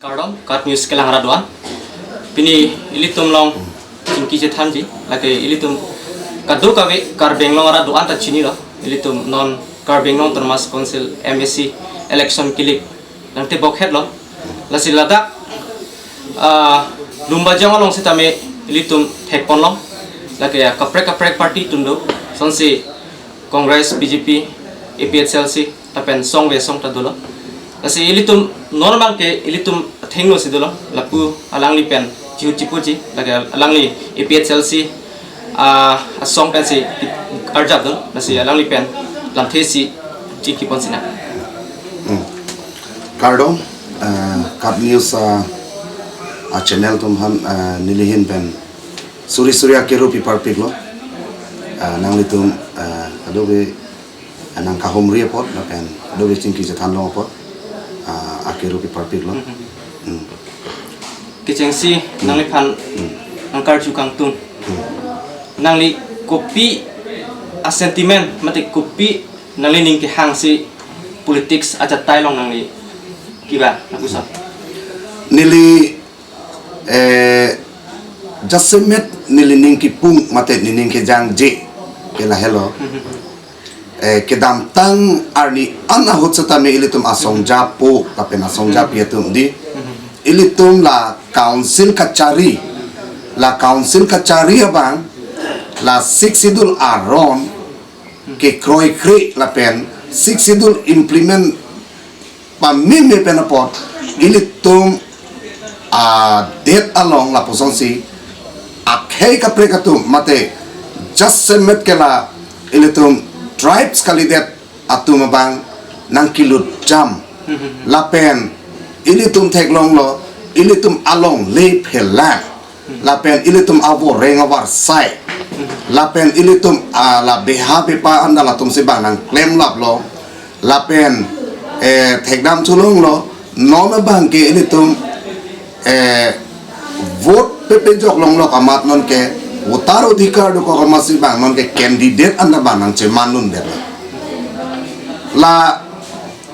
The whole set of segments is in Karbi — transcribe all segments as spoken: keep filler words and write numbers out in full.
Kardom, KAT News kelang arat do-an. Pini ilitum along chingki chethanji, lake ilitum kadokave Karbi Anglong arat do-an ta chinilo. Ilitum non Karbi Anglong Autonomous Council M A C election kilik nangtebok hetlo. Lasi ladak, ah, Lumbajong along setame ilitum thekponlong. Lake ya kaprek kaprek party atum do. Sonsi Congress, B J P, A P H L C, lapen song ve song ta dolo. Lasi ilitum non abang ke ilitum athengno si dolo. Lapu alangli pen chihut chipuji, lake alangli A P H L C, ah, asong pensi arjap dolo. Lasi alangli pen lamthe si chingkipon sinang. Hmm. Kardom, eh, KAT News, ah, a channel atum aphan, eh, nelihin pen suri suri akeru piparpiklo. Eh, nanglitum, eh, kadokave, eh, nangkahumri apot, lapen kadokave chingki chethanlong apot, eh, akeru piparpiklo. Hmm. Kechengsi nangliphan nangkarju kangtung. Hmm. Nangli kopi a sentiment, mate kopi nangli ning kehangsi politics ajatai along nangli kiba, nakusa. Neli, eh, jasemet neli ning kipung mate nening kejangje ke lahelo. Eh, kedamtang arni an ahut setame ilitum asong japo, lapen asong japi atum di. Ilitum la council kachari, la council kachari abang, la Sixth Schedule aron kekroikre lapen Sixth Schedule implement pameme pen apot ilitum adet along lapusonsi akhei kaprek atum mate jasemet ke la ilitum tribes kalidet atum abang nangkilut jam. Lapen ilitum theklonglo, ilitum alongle phelang. Lapen ilitum avoreng avarsai. Lapen ilitum, ah, la beha bepa anda latumsi bang nangklemlaplo. Lapen, eh, thekdam cholonglo, non abang ke ilitum, eh, vote pepejoklonglo amat nonke, voter adhikar dokok amatsi bang nonke candidate anda bang nangchemanlundetlo. La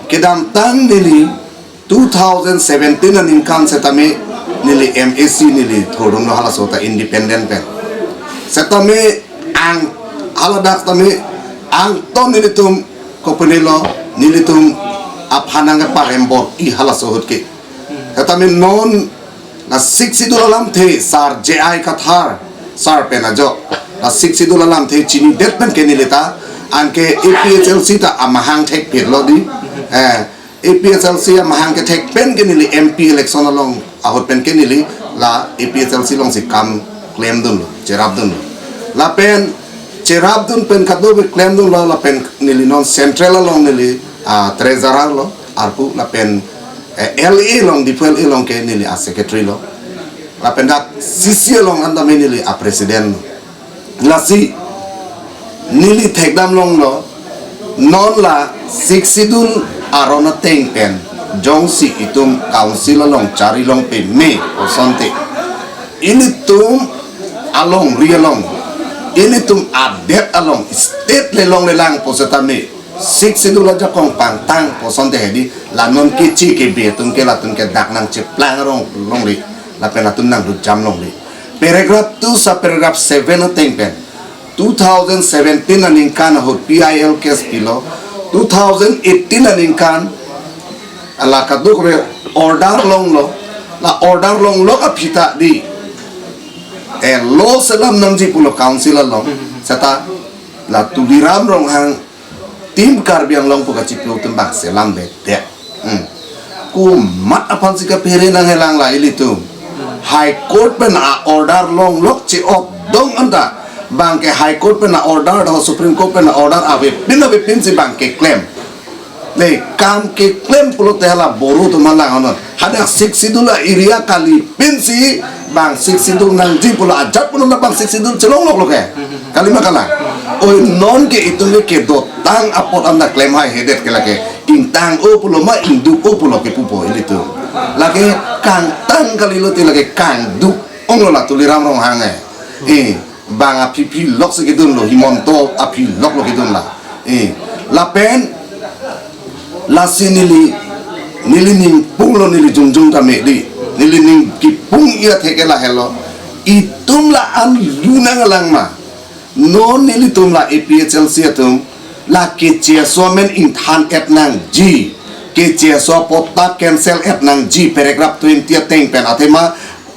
kedamtang neli two thousand seventeen aningkan setame neli M A C neli thurdunlo halaso ta independent pen. Setame ang haladak setame angton nelitum kopenelo nelitum aphan nangkeparembor-i halaso ahut ke. Setame non la Sixth Schedule alamthe Sar J I Kathar sar pen ajok la Sixth Schedule alamthe chinidet pen ke neli ta anke A P H L C ta amahang thekpetlo di. Eh, A P H L C amahang kethek pen ke neli M P election along ahut pen ke neli la A P H L C alongsi kam klemdunlo, cherapdunlo. Lapen cherapdun pen kadokave klemdunlo, lapen neli non central along neli, ah, treasurer lo, arpu lapen, eh, L A along, Diphu L A along ke neli a secretary lo. Lapen dak C C along anta me neli a president lo. Lasi neli thekdamlonglo, non la Sixth Schedule aron ateng pen jongsi itum council along charilong peme pu asonte, ilitum alongri along, ilitum adet along, state le longlelang pu setame Sixth Schedule ajakong pangtang pu asonte hedi, la non kechi kebe atum ke latum ke dak nangcheplang arong longri, lapen latum nanglut jam longri. Paragraph two sub paragraph seven ateng pen two thousand seventeen aningkan ahut P I L case pilo, two thousand eighteen aningkan la kadokave order longlo, la order longlo aphi ta di, eh, law selam nangji pulo council along, seta la Tuliram Ronghang Team Karbi Anglong pu kachipiu atum bang selamledet. Hmm. Komat aphansi kaphere nanghelang la ilitum. High Court pen a order longlok che-op dong anta. Bang ke High Court pen a order, do Supreme Court pen a order avepin avepinsi bang keklem. Le kam keklem pulote hala boru atum alang anon. Hadak Sixth Schedule a area kalipinsi bang Sixth Schedule nangji pulo ajat pulo na bang Sixth Schedule chelongloklo ke. Kalima kalang. Oi non ke itum ke kedotang apot anta klemhaihedet ke lake. Ingtang-o pulo ma ingduk-o pulo ke pupo ilitum. Lake kangtang kalilote lake kangduk onglo la Tuliram Ronghang eh. Eh, bang aphi phi lok si kedunlo, Himanta aphi lok lo kedun la. Eh, lapen lasi neli Neli ning punglo, neli jongjong tame di. Neli ning kipung-i athe ke lahelo. Itum la-an lunang alang ma. Non nelitum la A P H L C atum la keche aso amen ingthan-et nangji, keche aso apatta cancel-et nangji, paragraph twenty ateng pen athema,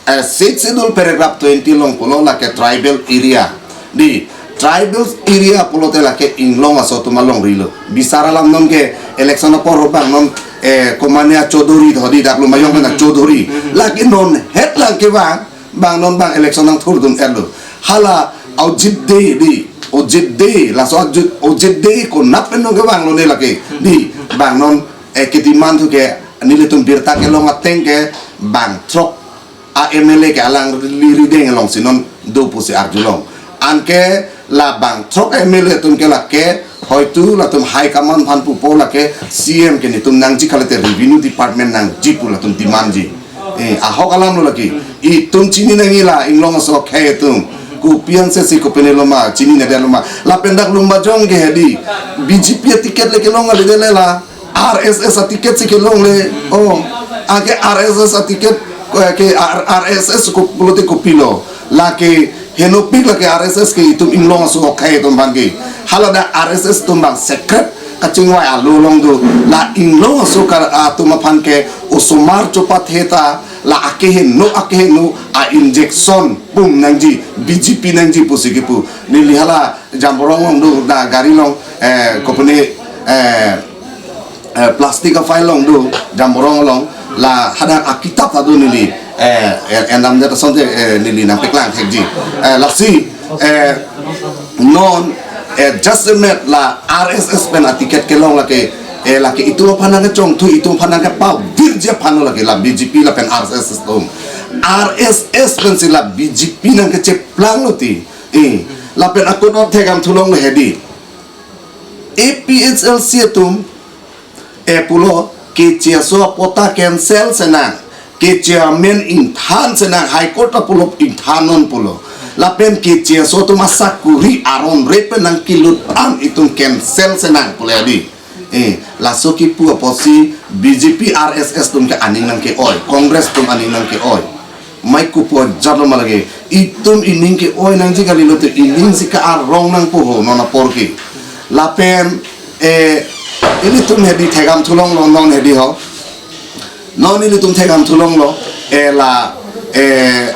eh, Sixth Schedule paragraph twenty along pulo lake tribal area. Di, tribal area pulote lake inglong aso atum alongri lo. Bisar alam non ke election apor bang non, eh, komania Chaudhary tho di, dak Lumbajong pen a Chaudhary. Lake non het lang ke bang, bang non bang election nangthurdun-et lo. Hala aujit de di, ujit de, laso aujit, ujit de konat pen non ke bang lo ne lake. Di, bang non, eh, kedemand thu ke nelitum birta kelong ateng ke bang throk a M L A ke alangli rideng alongsi non do pusi arjulong. Anke la bang throk M L A atum ke lake, hoitu latum high command aphan pupo lake C M ke netum nangji kalite revenue department nangji pu latum demandji. Eh, ahok alam lo lake. Itum chini nangji la inglong aso akhei atum. Kopi ansi si kopine loma, chinine det loma. Lapen dak Lumbajong ke hedi. B J P aticket le kelong ale de le la. R S S aticket si kelongle. Oh, anke R S S aticket, eh, ke R-, R S S ko pulote kopilo. Lake henopik lake R S S ke itum inglong aso akhei atum aphan ke. Hala dak R S S atum bang secret kachingvai alo along do. La inglong aso ka atum aphan ke osomar chopathe ta la akeheno akeheno a injection pum nangji, B J P nangji pusi kipu. Neli hala Jamborong along do, da gari along, eh, kopine, eh, eh, plastic aphai along do, Jamborong along, la hadak akitap ta do neli, eh, eh, endam det asonte, eh, neli nangpeklang thekji. Eh, lasi, eh, non, eh, jasemet la R S S pen aticket kelong lake, eh, lake itum aphan nangkechongthu, itum aphan nangkepavirji aphan lo lake la B J P lapen R S S atum. R S S pensi la B J P nangkecheplang lo ti. Eh, lapen akut non thekdam thulong lo hedi. A P H L C atum, eh, pulo, keche aso apatta cancel senang, keche amen ingthan senang, High Court ta pulo ingthan non pulo. Lapen keche aso atum asakuri aron re pen nangkelut an itum cancel senang pulo hedi. Eh, laso kipu apotsi B J P R S S atum ke aning nangke-oi, Congress atum aning nangke-oi. Mai kopi ajat lo ma lake. Itum ining ke-oi nangji kali lote ining si ke-arong nangpo ho non apor ke. Lapen, eh, ilitum hedi thekdam thulong lo non hedi ho. Non ilitum thekdam thulong lo, eh, la, eh,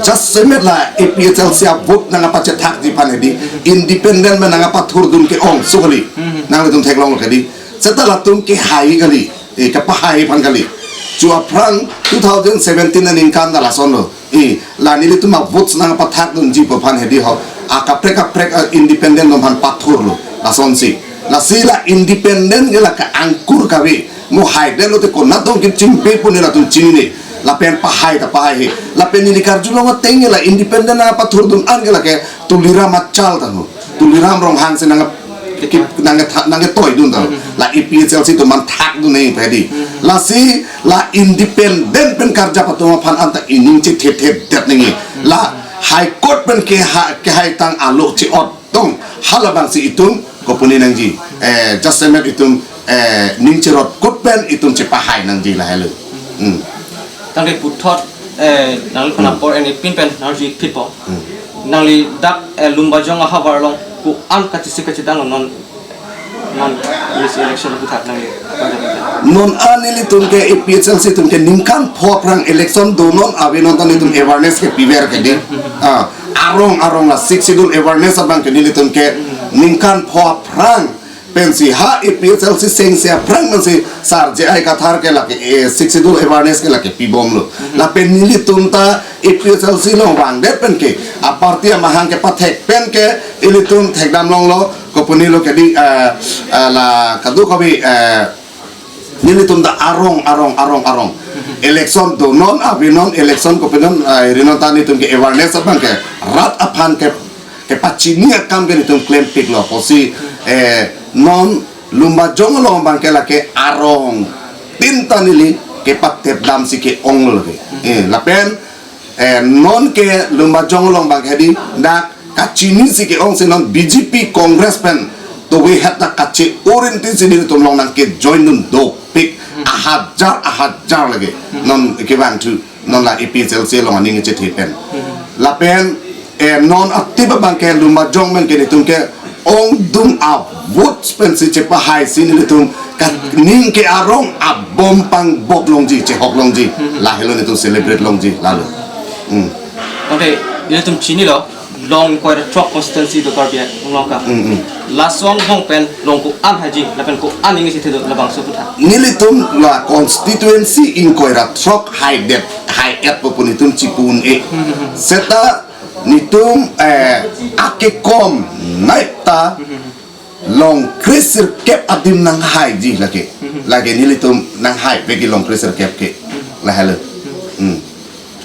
jasemet la A P H L C avote nangkapachethakji aphan hedi. Independent pen nangkapathurdun ke-ong so kali. Nanglitum theklong lo hedi. Seta latum kehai kali. Eh, kepahai aphan kali. Chu aphrang two thousand seventeen aningkan ta lason lo. Eh, la nelitum avotes nangpathakdunji pu aphan hedi ho. Akaprek kaprek, ah, independent atum aphan pathurlo. Lasonsi. Lasi la independent ke la ke-angkur kave. Mo hai det lote konat dong kechimpe pu ne latum chinine. Lapen pahai ta pahai he. Lapen neli karjulong ateng ke la independent nangpathurdun an ke lake Tuliram achal ta ho. Tuliram Ronghang si nang ki-, nang tha-, nangketoidun ta. La A P H L C atum aphan thakdun nangji hedi. Lasi la independent pen karjap atum aphan anta ining chethethe det nangji. La High Court pen keha-, kehaitang alo che-ot tong. Halabang si itum kopine nangji. Eh, jasemet itum, eh, ning cherot kut pen itum chepahai nangji lahelo. Hmm. Tangte puthot, eh, nangli aphan apor ene pin pen nangji phitpo. Hmm. Nangli dak, eh, Lumbajong ahavar along ko-an kachisi kachidang non, non this election puthot nangli. Non an nelitum ke A P H L C atum ke ningkan pho aphrang election donon avenon ta nelitum awareness kepiver ke di. Ah, arong arong la Sixth Schedule awareness abang ke nelitum ke ningkan pho aphrang pensi ha A P H L C sengse aphrang pensi Sar J I Kathar ke lake, eh, Sixth Schedule awareness ke lake pibomlo. Lapen nelitum ta A P H L C along vangdet pen ke, a party amahang kepathek pen ke, ilitum thekdam longlo, kopine lo ke di, eh, eh, la kadokave, eh, nelitum ta arong, arong, arong, arong. Election donon, avenon, election kopinon, eh, rinon ta nelitum ke awareness abang ke, rat aphan ke, kepachini akam ke nelitum klempiklo pusi, eh, non Lumbajong along abang ke lake arong tin ta neli kepatep damsi ke-ong lo ke. Eh, lapen, eh, non ke Lumbajong along abang ke di dak kachinisi ke-ong si non B J P Congress pen tovehet ta kache-orinti si nelitum along nangkejoindun dopik. ahajar ahajar lake non kevangthu, non la A P H L C along aning chethe pen. Lapen, eh, non atip abang ke Lumbajong pen ke netum ke ongdung a-vote pensi chepahai si netum ka ning ke arong abom pangbop longji, chehok longji, lahelo netum celebrate longji, lalo. Hmm. Oke, netum chinilo, Longkoi ra throk constituency do Karbi Anglong ka. Hmm, hmm. Lason bong pen long ko-an haji, lapen ko-an ning chethe do labangso puthot. Nelitum la constituency ingkoi ra throk haidet, hai-et po pu netum chipu un-e. Hmm, hmm, hmm. Seta netum, eh, akekom naita, hmm, hmm, hmm, long kre sirkep adim nanghaiji lake. Mhm. Lake nelitum nanghai pegi long kre sirkep ke. Mhm. Lahelo. Mhm. Hmm.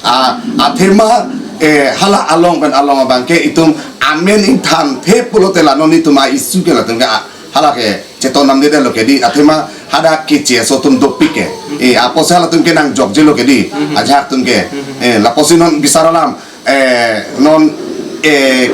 A, athema, eh, hala along pen along abang ke itum amen ingthanthe pulote la non itum a-issue ke latum ke, a, hala ke cheton namdedetlo ke di, athema hadak kecheso atum dopik ke. Mhm. Eh, apotsi halatum ke nangjokjelo ke di, mhm, ajahak atum ke. Mhm. Eh, lapusi non bisar alam, eh, non, eh,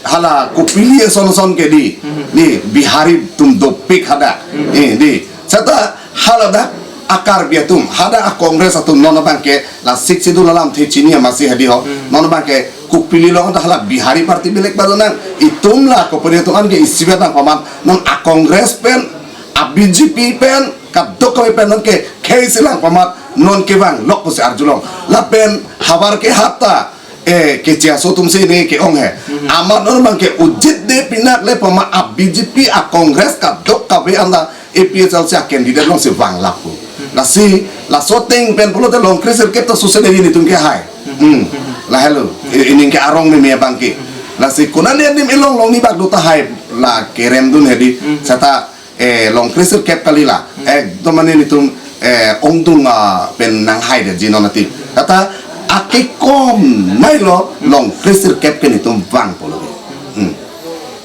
hala kopili ason ason ke di, mhm, di Bihari atum dopik hadak. Mhm. Eh, di. Seta haladak a-Karbi atum, hadak a-Congress atum non abang ke la Sixth Schedule alamthe chini amatsi hadi ho. Mhm. Non abang ke kopili long ta hala Bihari party belek ba donang. Itum la kopili atum an ke isivet nang paman non a-Congress pen, a-B J P pen, kadokave pen non ke khei selang paman non kevang lok pusi arjulong. Lapen havar ke hata eh, kecheso atum si ne ke-ong he. Mhm. Amat non abang ke ujit de pinak le pama a-B J P a-Congress kadokave anta A P H L C a-candidate alongsi vang lapu. Mhm. Lasi, laso ateng pen pulote long kre sirkep ta suse de netum kehai. Mhm. Hmm. Mhm. Lahelo, mhm, i-, ining ke arong meme abang ke. Mhm. Lasi konane adim ilong long ni bak do tahai la kerem dun hedi. Mhm. Seta eh, long kre sirkep kali la. Hmm. Ekdom mane netum, eh, ongdung, ah, pen nanghaidetji non atip. Kata akekom nailo long kre sirkep ke netum vang pulo. Hmm.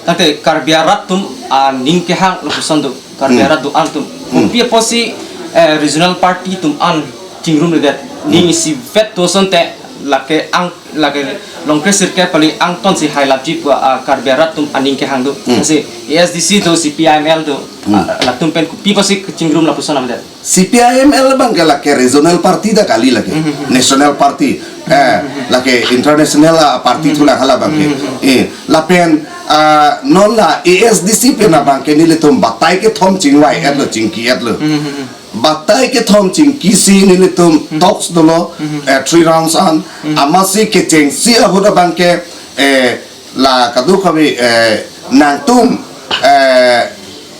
Tangte Karbi arat atum aning kehang lapuson do. Karbi, hmm, arat do-an atum. Hmm. Kopi apotsi, eh, regional party atum an chingrumledet. Hmm. Ning isivet do asonte lake ang lake long kre sirkep kali angtonsi hailapji pu, ah, Karbi arat atum aning kehang do. Hmm. Lasi A S D C do, C P I M L do, hmm, ah, latum pen kopi apotsi kachingrum lapuson namdet. C P I M L abang ke lake regional party ta kali lake. Hmm, hmm, hmm. National party. Eh, hmm, hmm, hmm, lake international, ah, party, hmm, thulang hala abang ke. Hmm, hmm, hmm. Eh, lapen, ah, non la A S D C pen abang ke nelitum batai kethom chingvai, hmm, etlo, chingki etlo. Hmm, hmm, hmm. Batai kethom chingkisi nelitum, hmm, talks dolo, hmm, eh, three rounds an. Hmm. Amatsi kechengsi ahut abang ke, eh, la kadokave, eh, nangtum, eh,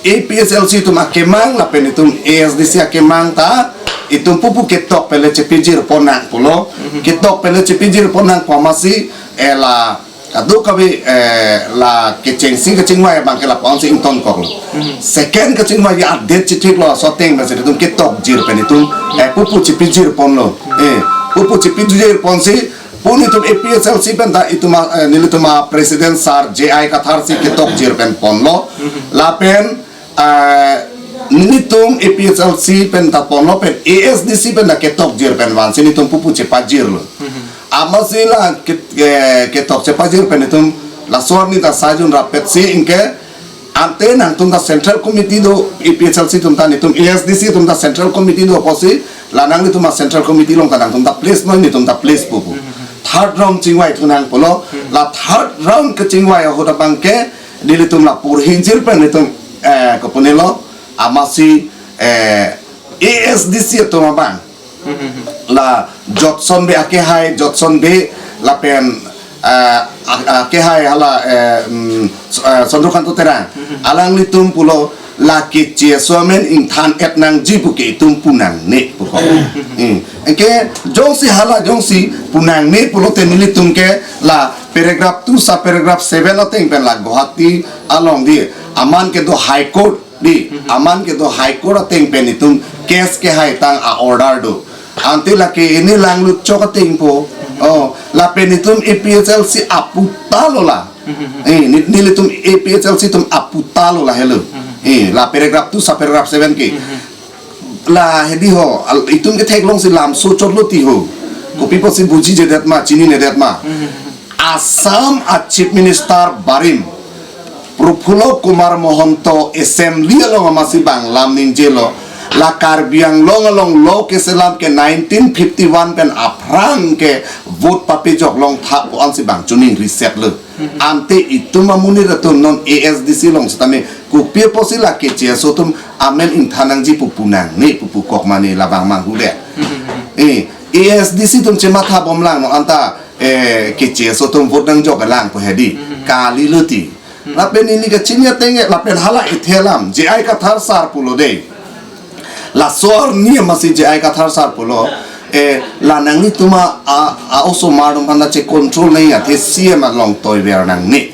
A P H L C atum akemang lapen itum A S D C akemang ta itum pupu ketok pen le chepijir ponnang pulo. Hmm. Ketok pen le chepijir ponnang pu amatsi, eh, la kadokave, eh, la kechengsi kachingvai abang ke lapu-ansi ingtonkoklo. Mhm. Second kachingvai ya update chithiklo, laso ateng pensi itum ketokjir pen itum, eh, pupu chepijir ponlo. Eh, pupu chepijir ponsi, pu netum A P H L C pen ta itum a, eh, nelitum a-president sir J I Kathar si ketokjir pen ponlo. Mhm. Lapen, ah, nelitum A P H L C pen ta ponlo pen A S D C pen ta ketokjir pen vansi netum pupu chepajirlo. Mhm. Amatsi la ke, ke, ketok chepajir pen itum laso arni ta sajun rapetsi ingke ante nangtum ta central committee do, A P H L C atum ta netum A S D C atum ta central committee do apotsi la nanglitum a-central committee along ta nangtum ta place noi, netum ta place pupu. Third round chingvai thunang pulo, la third round kachingvai ahut abang ke nelitum la porhijir pen netum, eh, kepunelo, amatsi, eh, A S D C atum abang. Hmm, hmm, hmm. La Jotson Bey akehai, Jotson Bey lapen, eh, a-, akehai hala, eh, mm, S-, eh, Chandrakanta Terang. Hmm, hmm. Alanglitum pulo la kecheso amen ingthan-et nangji pu ke itum pu nangne pu ko. Hmm, hmm, hmm. Hmm. Anke jongsi hala jongsi pu nangne pulote nelitum ke la paragraph two sub paragraph seven ateng pen la Guwahati along di aman kedo High Court di, mhm, aman kedo High Court ateng pen itum case kehaitang a-order do. Ante lake ini langlut chok ateng po. Oh, lapen itum A P H L C aputa lo la. Mhm. Eh, ne-, nelitum A P H L C atum aputa lo lahelo. Mhm. Eh, la paragraph two sub paragraph seven ke. Mhm. La hedi ho, al-, itum ketheklongsi lam so chotlo ti ho. Kopi apotsi bujijedet ma, chininedet ma. Mhm. Assam a-Chief Minister barim Prafulla Kumar Mahanta assembly along amatsi bang lam ningjelo. La Karbi Anglong along law keselam ke nineteen fifty-one pen aphrang ke vote papejok longtha pu ansi bang choningri setlo. Ante itum amonit atum non A S D C along setame kopi apotsi la K C S O atum amen ingthan nangji pu pu nangne pu pu kok mane labang manghudet. Eh, A S D C atum chematha bomlang non anta, eh, K C S O atum vote nangjok lang pu hedi. Kalilo ti. Lapen neli kachini ateng ke lapen hala ithe alam J I Kathar sir pulo de. Laso arni amatsi J I Kathar sir pulo, eh, la nanglitum a, a, a osomar atum aphan ta che control nangji athe C M along toiver nangne.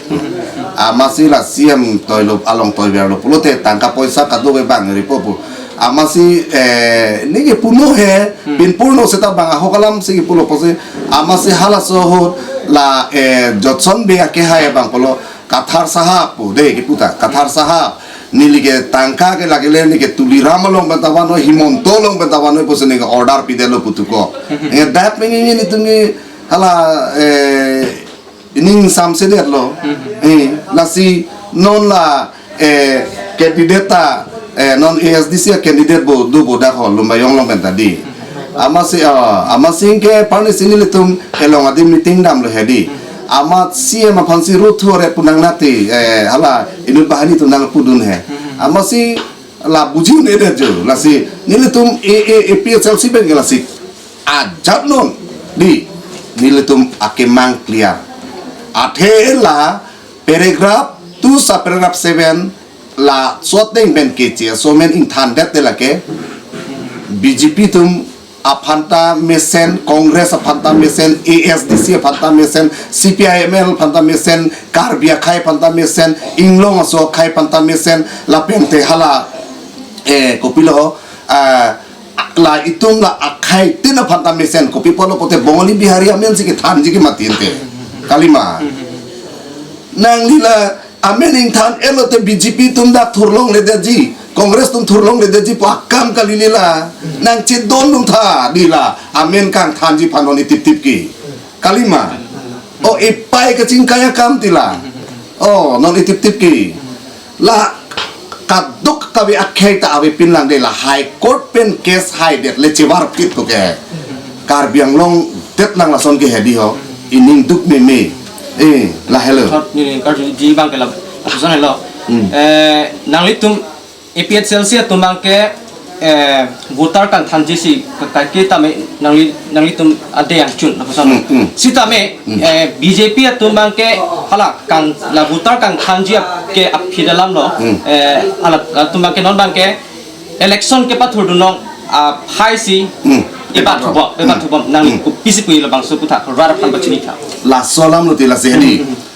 Amatsi la C M toilo along toiverlo pulote tangka poisa kadokave bang ripo pu. Amatsi, eh, neke puno he, pinpurno seta bang ahok alamsi pulo pusi. Amatsi halaso ahut la, eh, Jotson Bey akehai abang pulo, Kathar sahab pu de kipu ta, Kathar sahab. Neli ke tangka ke lake le neke Tuliram along pen ta vannoi, Himanta along pen ta vannoi pusi neke order pidetlo putu ko. Eh, dak pen nelitum ke hala, eh, ning samsedetlo. Eh, lasi non la, eh, candidate ta, eh, non A S D C a candidate bo do bo dak ho Lumbajong along pen ta di. Amatsi, ah, amatsi ke parni si nelitum kelong adim meeting damlo hedi. Amat C M aphansi ruthu ore pu nangnat ti, eh, hala inut banghini atum nangpudun he. Amatsi la buji un-edet jo, lasi nelitum A, A, A P H L C pen ke lasi ajat non di nelitum akemang clear. Athe la paragraph two sub paragraph seven laso ateng pen K C S O amen ingthandet te lake B J P atum aphan ta mesen, Congress aphan ta mesen, A S D C aphan ta mesen, C P I M L aphan ta mesen, Karbi akhei aphan ta mesen, inglong aso akhei aphan ta mesen, lapen te hala, eh, kopilo, ah, la itum la akhei tin aphan ta mesen, kopi pulo pulote Bongali Bihari amensi kethanji ke mati ante. Kalima. Nangli la amen ingthan-etlo te B J P atum dak thurlongledetji, Congress atum thurlongledetji pu akam kali lila. Nangchedondun tha di la amen kangthanji aphan non itiptip ke. Kalima. O ipai kachingkai akam ti la. O non itiptip ke. La kadokave akhei ta avepin lang de la High Court pen case haidet le chevarphit ko ke. Karbi Anglong detlang lason ke hedi ho. Ining duk meme. Eh, la hello. Thot ni karjuji abang ke la, lapuson helo. Hmm. Eh, nanglitum A P H L C atum abang ke, eh, voter kangthanji si ka, ka, ke tame nangli, nanglitum ade angchun lapuson. Hmm, hmm. Sitame, hmm, eh, B J P atum abang ke hala kang la voter kangthanji ap-, ke aphi dalam lo. Hmm. Eh, hala atum abang ke non abang ke election kepathurdun along, ah, phai si, hmm, kepathubom, hmm, kepathubom, nangli, hmm, kopisi pu labangso puthot rat aphan pachini tha. Laso alamlo ti lasi hedi. Hmm, hmm, hmm.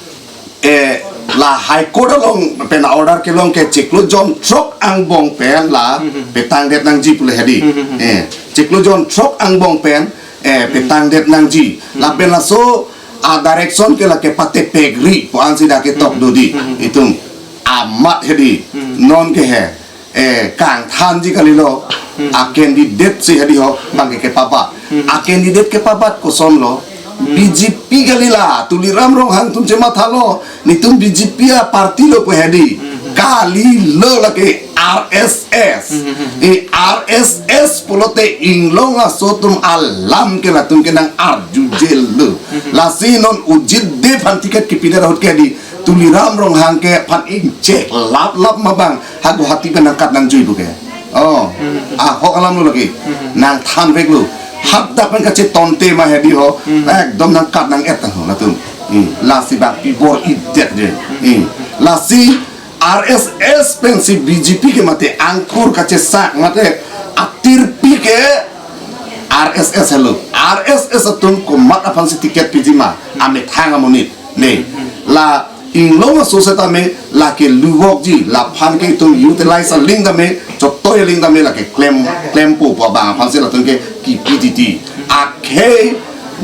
Eh, la High Court along pen order kelong ke chiklo jon throk angbong pen la, hmm, hmm, petangdet nangji pule hedi. Hmm, hmm, hmm. Eh, chiklo jon throk angbong pen, eh, hmm, petangdet nangji. Hmm. Lapen laso a direction ke lake patepekri pu ansi dak ketok, hmm, do di. Hmm, hmm. Itum amat hedi. Hmm. Non ke he, eh, kangthanji kalilo, hmm, a candidate si hedi ho, abang ke kepabat. Hmm. A candidate kepabat kosonlo, hmm, B J P kali la, Tuliram Ronghang atum chemathalo, netum B J P a party lo pu hedi, hmm, kalilo lake R S S. Hmm, hmm, hmm. E R S S pulote inglong aso atum alam ke latum ke nang-arjujelo. Hmm, hmm. Lasi non Ujit Dey aphan ticket kepidet ahut ke di, Tuliram Ronghang ke aphan ingchek lap lap ma abang ha Guwahati pen nangkat nangjui pu ke. Oh, hmm, ahok alamlo lake. Hmm. Nangthanveklo. Hadak pen kachetonte ma hedi ho. Hmm. Ekdom nangkat nang-et ho latum. Hmm. Lasi abang pibor-idet je. Hmm. Hmm. Lasi R S S pensi B J P ke mate angkur kachesak mate atirpi ke R S S helo. R S S atum komat aphansi ticket piji ma, amethang amonit. Ne, la inglong aso setame lake luvokji, laphan ke itum utilize aling tame, chotoi aling tame lake klem, klempo pu abang aphansi latum ke kipi titi. Akhei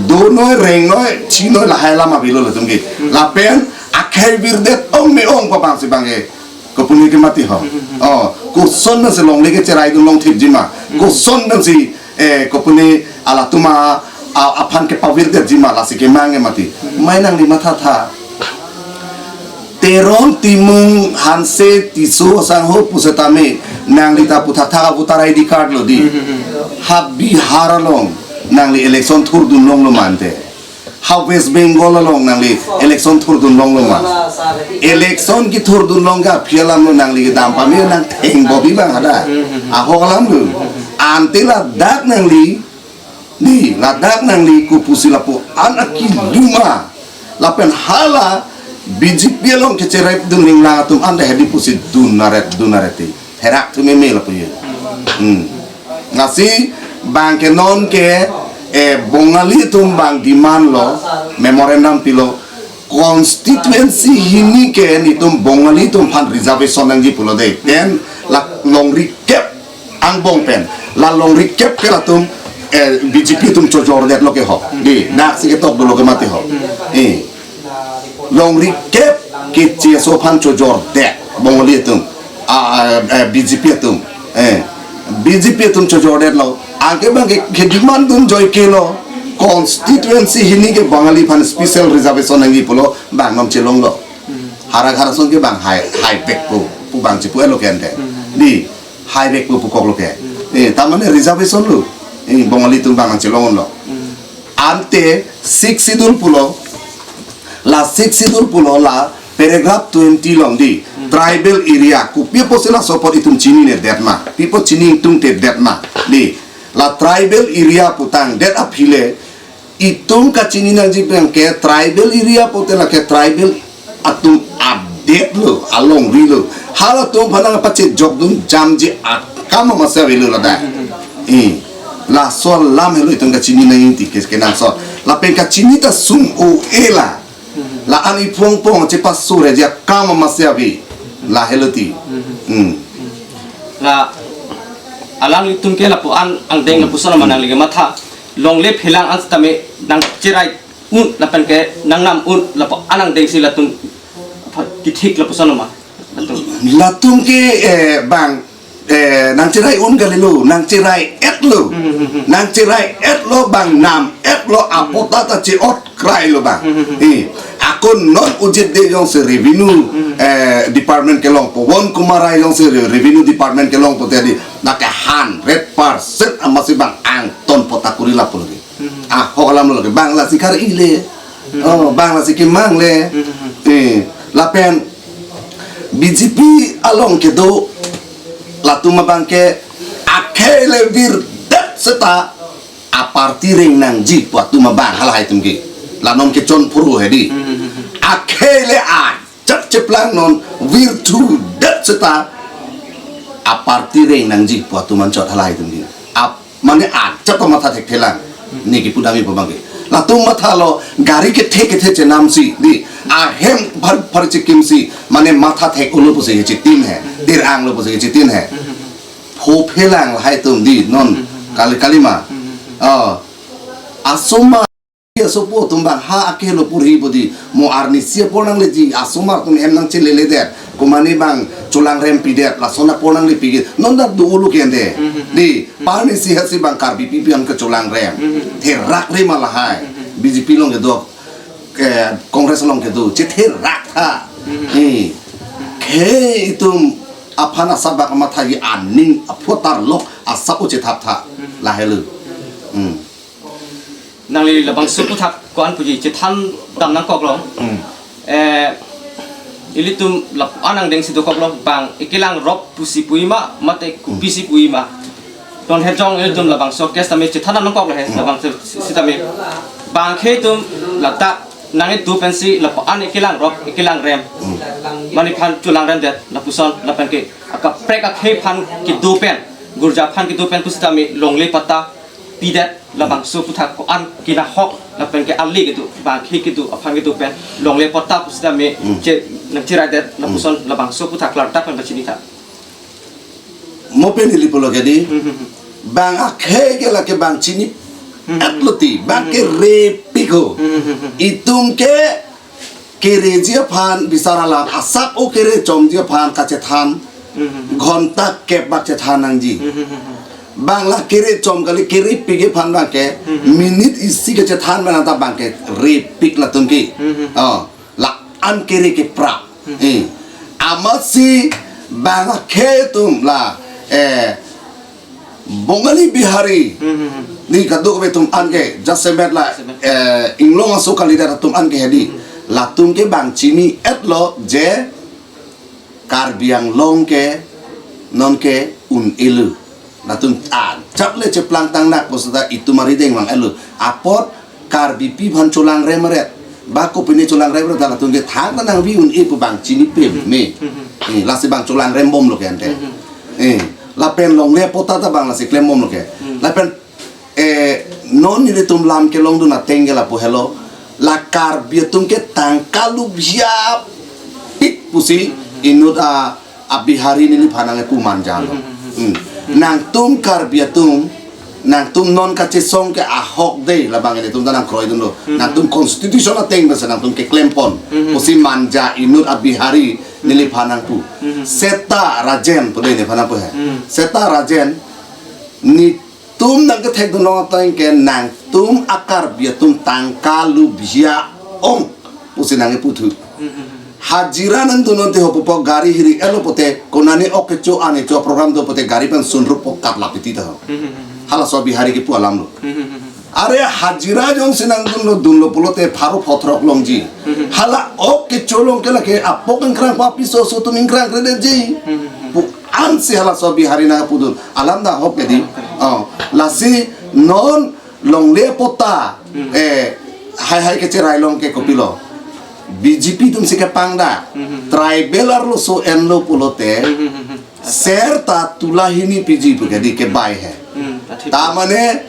donoi, rengnoi, chinoi lahai alam avelo latum ke. Lapen akhei virdet ong me ong pu abangsi abang ke. Kopine ke mati ho. Hmm, hmm, hmm. Oh, koson pensi longle kecheraidun longthipji ma. Hmm. Koson pensi, eh, kopine alatum a, a, aphan kepavirdetji ma lasi kemang ke mati. Hmm. Mai nangli mathatha. Teron, Timung, Hanse, Tisso asangho pusitame nangli ta puthakthak a voter I D card lo di. Ha Bihar along nangli election thurdun longlo ma ante. Ha West Bengal along nangli election thurdun longlo ma. Election kethurdun long ke aphi alam lo, nangli kedam pame nang theng bobi bang hada. Ahok alam lo. Ante ladak nangli, di, ladak nangli kopusi lapu-an akilima. Lapen hala B J P along kecherepdun ringlang atum ante hedi pusi dun aret, dun aret ti. Therak thu meme lapu ye. Hmm. Lasi bang ke non ke, eh, Bongali atum bang demand lo, memorandum pilo, constituency hini ke netum Bongali atum aphan reservation nangji pulo de. Then la longri kep angbong pen, la longri kep ke latum, eh, B J P atum chojordetlo ke ho. Di, dak si ketok dolo ke mati ho. Eh. Longri kep ke C S O aphan chojordet Bongali atum. Ah, eh, B J P atum. Eh. B J P atum chojordetlo. Anke bang ke, kedemandun joike lo. Constituency hini ke Bongali aphan special reservation nangji pulo bang non chelonglo. Hara hara son ke bang hai, hai bek pu, pu bang chipu elo ke ante. Di, hai bek pu pukok lo ke. Eh, tamane reservation lo. Eh, Bongali atum bang chelonglo. Ante Sixth Schedule pulo, la Sixth Schedule pulo, la paragraph twenty along di, tribal area, kopi apotsi laso apot itum chininedet ma, pi apot chini ingtungtedet ma, di, la tribal area putangdet aphi le, itum kachini nangji bang ke tribal area pulote lake tribal atum adet lo, alongri lo. Halatum aphan nangpachejokdun jamji akam amatsi avelo ladak. Eh, laso alam helo itum kachini nangji ti ke, kenangsot. Lapen kachini ta sung-o-e la. La-an iphong pong chepasore ji akam amatsi ave. La helo ti. Hmm. La alanglitum ke lapu-an angdeng lapuson ma nangli kematha. Longle phelang an sitame nangcherai un lapen ke nangnam un lapu-an angdeng si latum kethik lapuson ma. Latum. Latum ke, eh, bang, eh, nangcherai un kalilo, nangcherai-et lo. Hmm, hmm, hmm, hmm. Nangcherai-et lo bang nam-et lo, apot ta che-ot krai lo bang. Hmm, hmm, hmm. Eh, ako non ujit de jongsi revenue, eh, department kelongpo, Won Kumar Rai jongsi re-, revenue department kelongpo tadi, lake hundred percent amatsi bang angton pot akuri lapu lagi. Hmm. Ahok alam lo lake bang lasi kar-i le. Hmm. Oh, bang lasi kemang le. Hmm. Eh, lapen B J P along kedo latum abang ke akhei le virdet seta aparty reng nangji pu atum abang halahai atum ke. La non ke chonphuru hedi. Hmm. Akhei le ajat cheplang non virthudet seta aparty reng nangji pu atum anchot halahai atum ke. Ap Mane ajat amatha thekthelang. Ne kipu dami pu abang ke. Latum mathalo gari kethe kethe chenamsi, di, ahem phar phar chekimsi, mane matha thek-olo pusi chetin he, tir-anglo pusi chetin he. Phophelang lahai atum di non kali kalima. Oh. Asoma asopo atum bang ha akehelo purhi bodi, mo arnisi apor nangleji, asomar atum hem nangcheleledet, komane bang cholangrem pidet, lason apor nangle pigit, non dak do-olo ke ante. Mhm. Di, parnisi hasi bang Karbipi pi an ke cholangrem. Mhm. Therak re ma lahai, mhm, B J P along kedo, ke Congress along kedo, chetherak tha. Mhm. Eh, khei itum aphan asap bak matha ji aning aphotar lok asap o chethap tha, mhm, lahelo. Hmm. Nangli labangso aputhak ko-an puji chethan dam nangkoklo. Hmm. Eh, ilitum lapu-an angdeng si dokoklo bang ekelang rop pusi pui ma, mate kopi, hmm, si pui ma. Ton hejong ilitum labangso case tame chethan dam nangkoklo he, hmm, labangso sitame. Bang khei atum ladak nangkedo pensi lapu-an ekelang rop, ekelang rem. Hmm. Mane aphan cholangremdet, lapuson, lapen ke akaprek akhei aphan kedo pen, gurja aphan kedo pen pusitame longle patta pidet, labangso aputhak ko-an kinahok lapen ke ali kedo, bang khei kedo, aphan kedo pen longle patta pusitame, hmm, che, nangcheraidet, hmm, lapuson labangso aputhak klardak pen pachini tha. Mo pen ili pulo ke di, hmm, hmm, hmm, bang akhei ke lake bang chini, hmm, hmm, etlo ti, bang, hmm, ke, hmm, repiko. Hmm, hmm, hmm, hmm. Itum ke kereji aphan bisar alam, asap o kere chomji aphan kachethan, mhm, ghonta kep bak chethan nangji. Mhm. Bang la kere chom kali, kere pik aphan bang ke, mhm, minute isi kachethan bang ta bang ke repik latum ke. Mhm. Oh, la-an kere keprap. Eh, amatsi bang akhei atum la, eh, Bongali Bihari. Hmm, hmm, hmm. Ni kadokave atum anke jasemet la, jasemet, eh, inglong aso kalidet atum anke hedi. Hmm. Latum ke bang chini-etlo je Karbi Anglong ke nonke un-elo. Latum, ah, chap le cheplang tangnak pu seta itum arideng vang-etlo. Apot Karbipi aphan cholangrem aret, ba kopine cholangrem aret, latum ke thangta nangvi un-e pu bang chini peme. Hmm, hmm. Eh, lasi bang cholangrem bomlo ke ante. Hmm, hmm. Eh, lapen longle patta ta bang lasi klem bomlo ke. Hmm. Lapen, eh, non nelitum lam kelongdun ateng ke lapu helo. La Karbi atum ke tangka lubhia pik pusi inut a, a Bihari neliphan nangkepu manjalo. Hmm. Nangtum Karbi atum, nangtum non kachesong ke ahok dei, labang ilitum ta nangkroidunlo. Hmm. Nangtum constitution ateng pensi nangtum keklempon. Hmm. Pusi manja inut a Bihari neliphan nangpu. Hmm. Seta Rajen pu dei neliphan nangpu he. Hmm. Seta Rajen, netum nangkethekdun long ateng ke nangtum a Karbi atum tangka lubhia ong pusi nangkeputhu. Hmm, hmm, hmm. Hajira nangdun non te ho pupo gari hiri-etlo pote, konane ok kecho an kecho program do pote gari pen sunrup po kat lapiti ta ho. Hmm, hmm, hmm, hmm. Halaso Bihari kepu alamlo. Hmm, hmm, hmm, hmm. Are hajira jongsi nangdunlo dunlo pulote pharo photrok longji. Hmm, hmm. Hala ok kecho along ke lake apok ingkrang pa piso so atum ingkrang kredetji. Hmm, hmm, hmm. Pu ansi halaso Bihari nangpudun. Alam ta ahok ke di. Okay. Oh, lasi non longle patta, hmm, eh, hai hai kecherai long ke kopilo. B J P atumsi kepangdak. Hmm, hmm, hmm. Tribal arloso enlo pulote. Hmm, hmm, hmm, hmm. Ser ta tulai hini piji pu ke di kebai he. Hmm, athip. Ta mane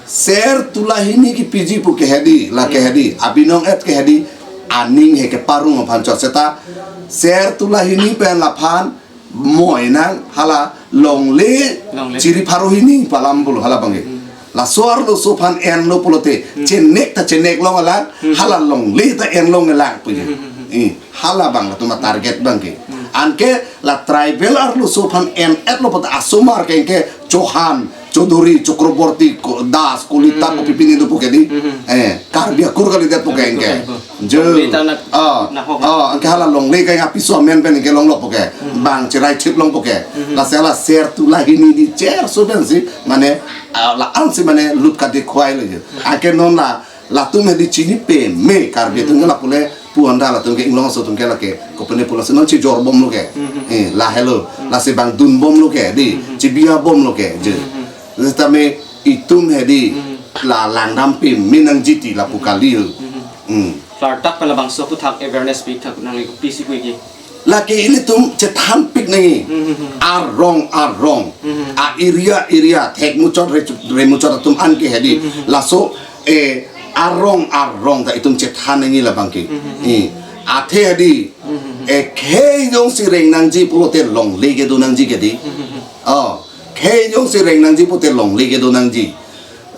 ser tulai hini kepiji pu ke hedi, la ke, hmm, hedi. Abinong et ke hedi, aning he keparong aphan chot seta. Ser tulai hini pen laphan moi nang hala longle, longle, chiri pharo hini pu alam pulo hala bangke. Hmm. Laso arloso aphan enlo pulote, hmm, chenek ta chenek long alang, hmm, hala longle ta en long alang puji. Hmm, hmm, hmm, hmm. Eh, hala bang latum a target bangke. Hmm. Anke la tribal arloso aphan en-etlo pulote asomar ke ke Chauhan, Chaudhary, Chakraborty, Ko-, Das, Kolita, hmm, kopi pini do pu ke di. Hmm, hmm. Eh, Karbi akur kalidet pu ke, Karbi akur ke. Kalidet. Jo. Longle ta na-, ah, nahok. Ah, anke hala longle ke apiso amen pen ke longlo pu ke. Hmm. Bang cherai chip long pu ke. Hmm. Lasi hala ser tulai hini di cherso pensi mane, ah, la ansi mane lut ka dikhwai lo jo. Hmm. Anke non la latum hedi chini peme Karbi atum, hmm, ke lapu le pu anda latum ke inglong aso atum ke lake kopine pulo si non chijor bomlo ke. Hmm. Eh, lahelo. Hmm. Lasi bang dun bomlo ke di. Hmm. Chibiya bomlo ke je. Hmm. Sitame itum hedi, hmm, la langdam peme nangji ti lapu kali. Hmm. Hmm. Klardak pen labangso aphuthak awareness pithak nangli kopisi puji. Lake ilitum chethanpik nangji. Hmm, hmm, hmm. Arong arong. Hmm, hmm. A area area thek muchot re, re muchot atum anke hedi. Hmm, hmm, hmm. Laso, eh, arong arong ta itum chethan nangji labangke. Hmm, hmm, hmm. Eh, athe hedi. Hmm, hmm, hmm. Eh, khei jongsi reng nangji pulote longle kedo nangji ke di. Hmm, hmm, hmm. Oh. Khei jongsi reng nangji pulote longle kedo nangji.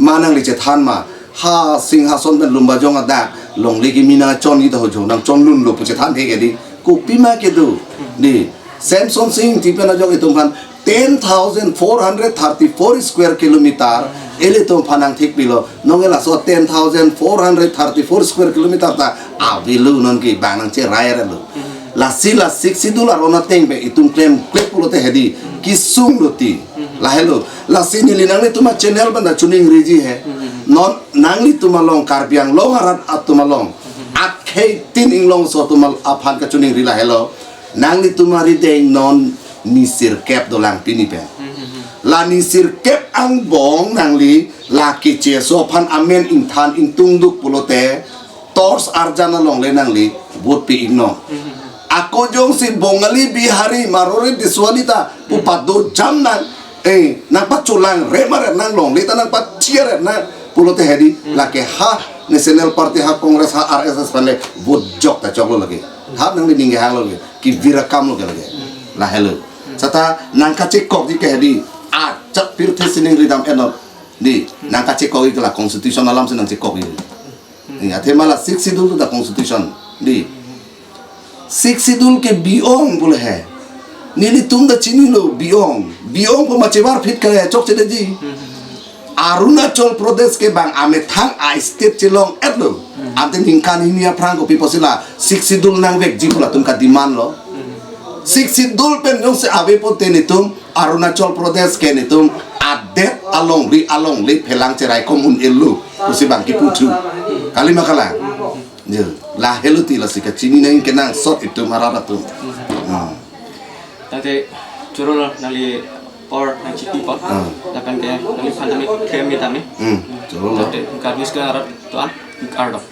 Ma nangli chethan ma. Ha Singhason pen Lumbajong adak longle kimi nangchon-i ta ho jo, nangchon lunlo pu chethan he ke di. Kopima kedo. Di. Semson Sing Ingti pen ajok itum aphan ten thousand four hundred thirty-four square kilometer ilitum aphan nangthekpilo. Nonke laso ten thousand four hundred thirty-four square kilometer ta avelo nonke bang nangcherai-etlo. Lasi la Sixth Schedule aron ateng pen itum klemkle pulote hedi kesung lo ti. Lahelo. Lasi neli nanglitum a channel pen ta choningriji he. Non nanglitum along Karbi Anglong arat atum along akhei tin inglongso atum al-, aphan kachoningri lahelo. Nanglitum arideng non ni sirkep dolang pini pen. La ni sirkep angbong nangli la kecheso aphan amen ingthan ingtungduk pulote torch arjan along le nangli vote pi-iknon. Ako jongsi Bongali, Bihari, Marwari, Dishwali ta pu pado jam nang, eh, nangpacholangrem aret nang longle ta nangpachi aret nang pulote hedi, lake ha National Party, ha Congress, ha R S S aphan le vote jok ta choklo lake. Ha nangli ningje hanglo lake, kevir akam lo ke lake. Lahelo. Seta nangkachekokji ke hedi, achak pirthe sining ridam enot. Di, nangkachekokji ke la constitution alam si nangchekokji. Di, athema la Sixth Schedule ta constitution. Di. Sixth Schedule ke bi-ong pule he. Nelitum ta chinilo bi-ong. Bi-ong pu ma chevarphit ke chokchedetji. Arunachal Pradesh ke bang amethang a-state chelong-etlo. Ante ningkan hini aphrang kopi pusi la Sixth Schedule nangvekji pu latum ka-demand lo. Sixth Schedule pen jongsi ave pute netum Arunachal Pradesh ke netum adet alongri alongle phelang cherai komun elu pusi bang kipu thu. Kali ma kalang? Je, lahelo ti lasi kachini nangji kenangsot itum arat atum. Hmm. Tangte choro lo nangli apor nangchipi apor. Ah. Lapen ke nangli pandemic kemi tami. Hmm. Choro lo. Tangte kami sekarang arat tuan kardom.